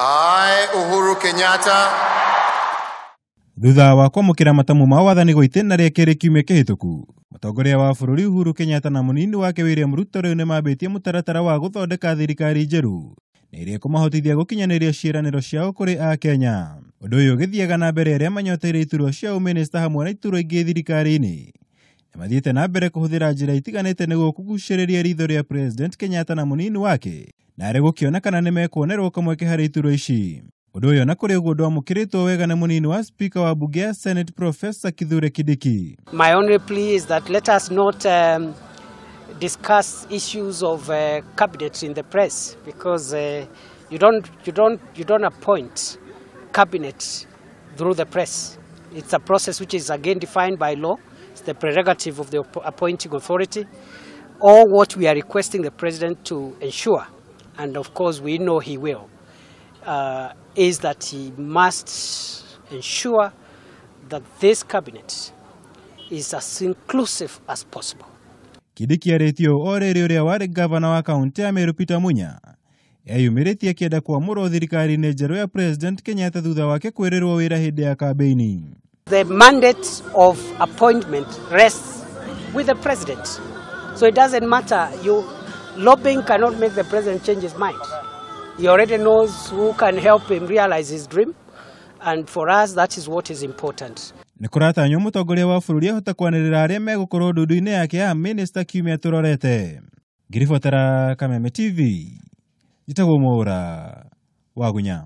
I, Uhuru Kenyatta, Thutha wa kwamũkĩra matamu ma wathani gwa itĩna rĩa kerĩ kiumia kĩhĩtũku, mũtongoria wa bũrũri Uhuru Kenyatta na mũnini wake William Ruto rĩu nĩmambĩtie mũtaratara wa gũthondeka thirikari njerũ na ĩrĩa ĩkũmahotithia gũkinyanĩria ciĩranĩro ciao kũrĩ Akenya. Ũndũ ũyũ ũgĩthiaga na mbere arĩa manyoteire iturwa cia ũmĩnĩsta hamwe na iturwa ingĩ thirikari-inĩ nĩmathiĩte na mbere kũhũthĩra njĩra itiganĩte nĩguo kũgucĩrĩria ritho rĩa President Kenyatta na mũnini wake, na arĩ gũkĩonekana nĩmekuonerwo kamweke harĩ iturwa ici. Ũndũ ũyũ na kũrĩ ũguo ndwamũkĩrĩtwo wega nĩ mũnini wa spika wa bunge ya Senate Professor Kithure Kindiki. My only plea is that let us not discuss issues of cabinet in the press, because you don't appoint cabinet through the press. It's a process which is again defined by law. It's the prerogative of the appointing authority. All what we are requesting the president to ensure, and of course we know he will, is that he must ensure that this cabinet is as inclusive as possible. Kindiki arĩtie ũũ o rĩrĩ ũrĩa warĩ gavana wa kaunti ya Meru Peter Munya eyumĩrĩtie akĩenda kwamũrwo thirikari-inĩ njerũ ya President Kenyatta thutha wake kwĩrĩrwo wĩra hĩndĩ ya kambĩini. The mandate of appointment rests with the president. So it doesn't matter. You lobbying cannot make the president change his mind. He already knows who can help him realize his dream. And for us, that is what is important. Nĩ kũratanywo mũtongoria wa bũrũri ahota kwanĩrĩra arĩa megũkorwo ndundu-inĩ yake ya minista kiumia tũrorete. Ngĩribotera Kameme TV, njĩtagwo Mwaũra Wagunya.